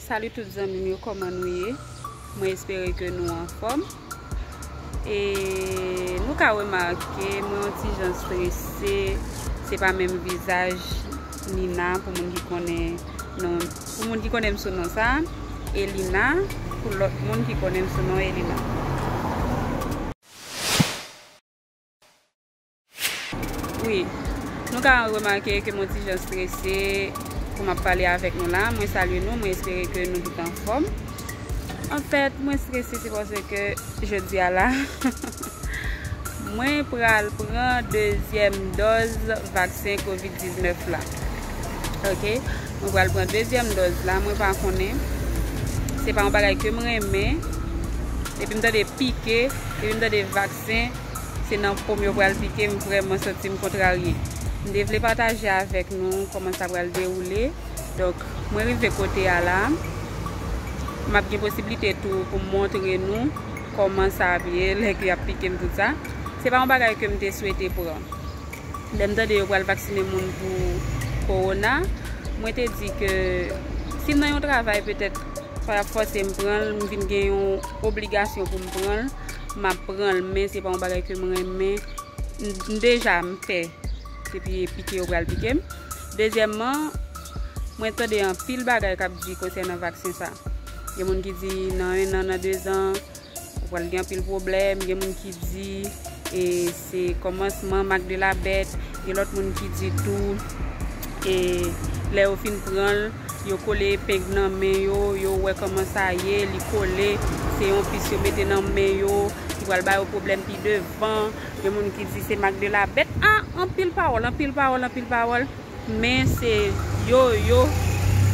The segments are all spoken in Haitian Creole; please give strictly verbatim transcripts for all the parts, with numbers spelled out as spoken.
Salut tout zanmi m yo, kòman nou ye? Mwen espere ke nou anfòm. E nou ka remake, mwen yon ti jan strese, se pa menm vizaj Nina pou moun ki konnen non, pou moun ki konnen m sou non sa, Elina, pou lòt moun ki konnen m sou non Elina. Wi, nou ka remake ke m yon ti jan strese pou m ap pale avèk nou la. Mwen salye nou, mwen espere ke nou tout anfòm. Anfèt, mwen strese se paske jodi a la, mwen pral pran dezyèm dòz vaksen kovid diznèf la. Oke, mwen pral pran dezyèm dòz la, mwen pa konnen. Se pa yon bagay ke m renmen. Depi m tande pike, depi m tande vaksen, se nan po m yo pral pike m, vrèman santi m kontrarye. M te vle pataje avèk nou kòman sa pral dewoule. Donk, mwen rive kote a la, m ap gen posiblite tou pou m montre nou kòman sa ap ye lè ke y ap pike m tout sa. Se pa yon bagay ke m te swete pran. Lè m tande yo pral vaksinen moun pou kowona, mwen te di ke si m nan yon travay, petèt, sa ap fòse m pran l, m vin gen yon obligasyon pou m pran l, m ap pran l, men se pa yon bagay ke m renmen. M, m deja m pè depi pike yo pral pike m. Dezyèmman, mwen tande anpil bagay k ap di konsènan vaksen sa. Gen moun ki di nan en an, nan dezan, ou pral gen anpil pwoblèm. Gen moun ki di, e, se kòmansman mak de la bèt. Gen lòt moun ki di tou, e, lè yo fin pran l, yo kole epeng nan men yo, yo wè kòman sa ye, li kole, se yon pis yo mete nan men yo, ki pral ba yo pwoblèm pi devan. Gen moun ki di se mak de la bèt. Ah, anpil pawòl, anpil pawòl, anpil pawòl. Men se yo, yo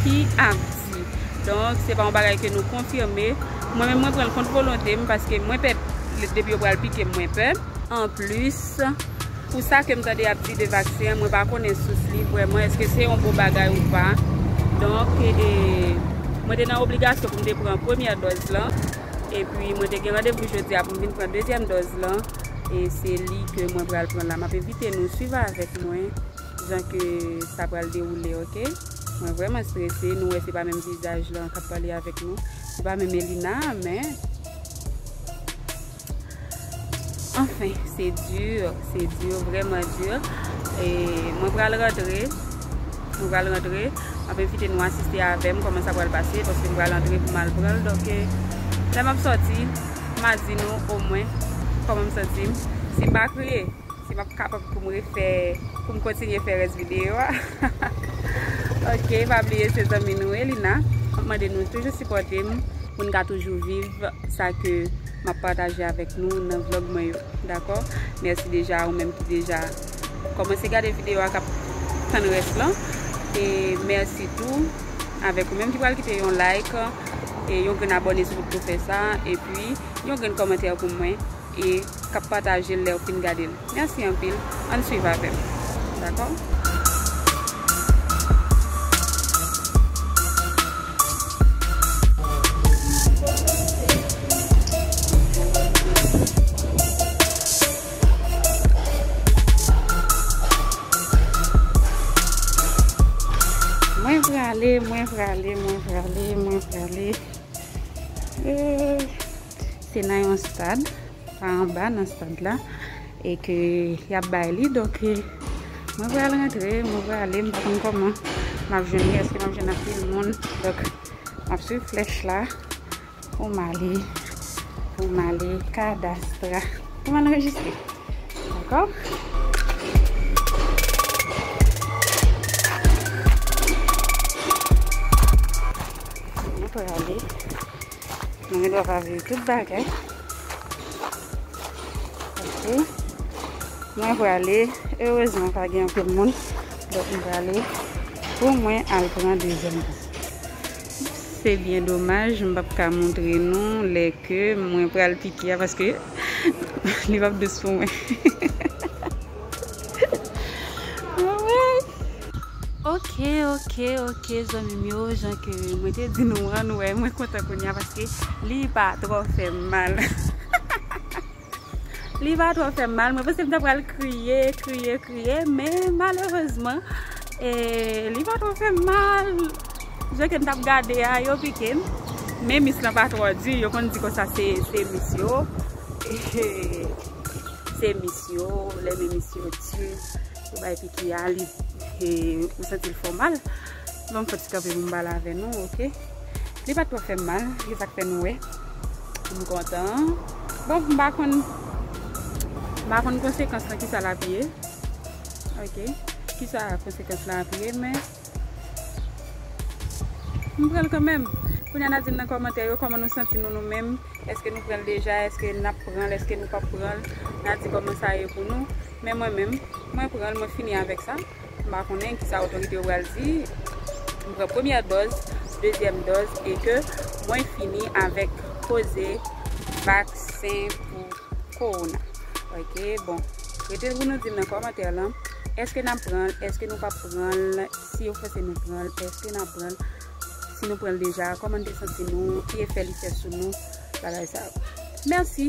ki ap di. Donk, se pa yon bagay ke nou konfime. Mwen menm, mwen pran l kont volonte m, paske mwen pè, depi yo pral pike m, mwen pè. Anplis, pou sa ke m tande y ap di de vaksen an, mwen pa konnen sous li vrèman, èske se yon bon bagay ou pa. Donk, e, mwen te nan obligasyon pou m te pran premyè dòz lan. Epi, mwen te gen randevou jodi a pou m vin pran dezyèm dòz lan. E se li ke mwen pral pran la. M ap envite nou swiv avèk mwen jan ke sa pral dewoule, oke? Mwen vrèman strese. Nou wè se pa menm vizaj lan k ap pale avèk nou. Se pa menm Elina, men anfen, se di, se di, vrèman di. E mwen pral rantre. Mwen pral rantre. M ap envite nou asiste avè m kòman sa pral pase, paske m pral antre pou m al pran l. Donk, e, lè m ap sòti, m a di nou omwen kòman m santi m. Si m pa kriye, si m ap kapab pou m refè, pou m kontinye fè rès videyo a. Oke, pa bliye se zanmi nou Elina. M ap mande nou toujou sipòte m pou n ka toujou viv sa ke m ap pataje avèk nou nan vlòg mwen yo. Dakò? Mèsi deja ou menm ki deja kòmanse gade videyo a, k ap tann rès lan. E mèsi tou avèk ou menm ki pral kite yon like, e yon grenn abòne si w potko fè sa, epi yon grenn kòmantè pou mwen. E k ap pataje l lè w fin gade l. Mèsi anpil. Ann swiv avè m. Dakò? Mwen prale, mwen prale, mwen prale, mwen prale. E, se nan yon stad. Pa anba nan stad la, e ke y ap bay li. Donk, e, mwen pral rantre, mwen prale, m pa konn kòman m ap jwenn li, èske m ap jwenn anpil moun. Donk, m ap swiv flèch la pou m ale, pou m ale kadastra, pou m al anrejistre. Dakò? Mwen prale. Nou gen dwa pa viv tout bagay. Oke. Mwen prale. Erezman, pa gen anpil moun. Donk, mwen prale pou mwen al pran dezyèm. Se byen domaj, m p ap ka montre nou lè ke mwen pral pike a, paske li p ap dous pou mwen. Anmwey! Oke, oke, oke, zanmi m yo, jan ke mwen te di nou an, nou wè, mwen kontan kounye a paske li pa twò fè m mal. Li pa twò fè m mal, mwen panse m ta pral kriye, kriye, kriye, men malerezman, e, li pa twò fè m mal. Jan ke n t ap gade a, yo pike m. Men mis lan pa twò di, yo konn di konsa se, se mis yo. Se mis yo, lè men mis yo di, yo bay piki a, li, e, ou santi l fè w mal. Bon, m fè ti kanpe pou m pale avè nou, oke? Li pa t twò fè m mal, se sa k fè nou wè. M kontan. Bon, m pa konn, m pa konn konsekans lan, kisa l ap ye. Oke? Kisa konsekans lan ap ye, men m pran l kanmenm. Kounye a, n a di m nan kòmantè yo, kòman nou santi nou, nou menm? Èske nou pran l deja? Èske n ap pran l? Èske nou p ap pran l? N a di kòman sa ye pou nou. Men mwen menm, mwen pran l, mwen fini avèk sa. M pa konnen kisa otorite yo pral di. M pran premyè dòz, dezyèm dòz, e ke mwen fini avèk koze vaksen pou kowona. Oke, bon. Rete pou nou di m nan kòmantè lan, èske n ap pran l, èske nou p ap pran l, si yo fòse nou pran l, èske n ap pran l, si nou pran l deja, kòman n te santi nou, ki efè li fè sou nou, bagay sa yo. Mèsi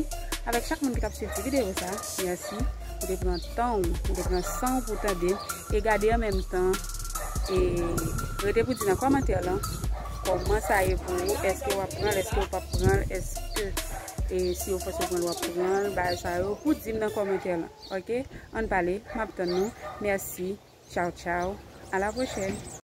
avèk chak moun ki t ap swiv ti videyo sa. Mèsi. Ou te pran tan w, ou te pran san w pou tande e gade an menm tan. E rete pou di nan kòmantè lan kòman sa ye pou ou, èske w ap pran l, èske w p ap pran l, èske, e, si yo fòse w pran l, w ap pran l, bagay sa yo, pou di m nan kòmantè lan, oke? Ann pale, m ap tann nou. Mèsi, tchaw tchaw, a la pwochèn.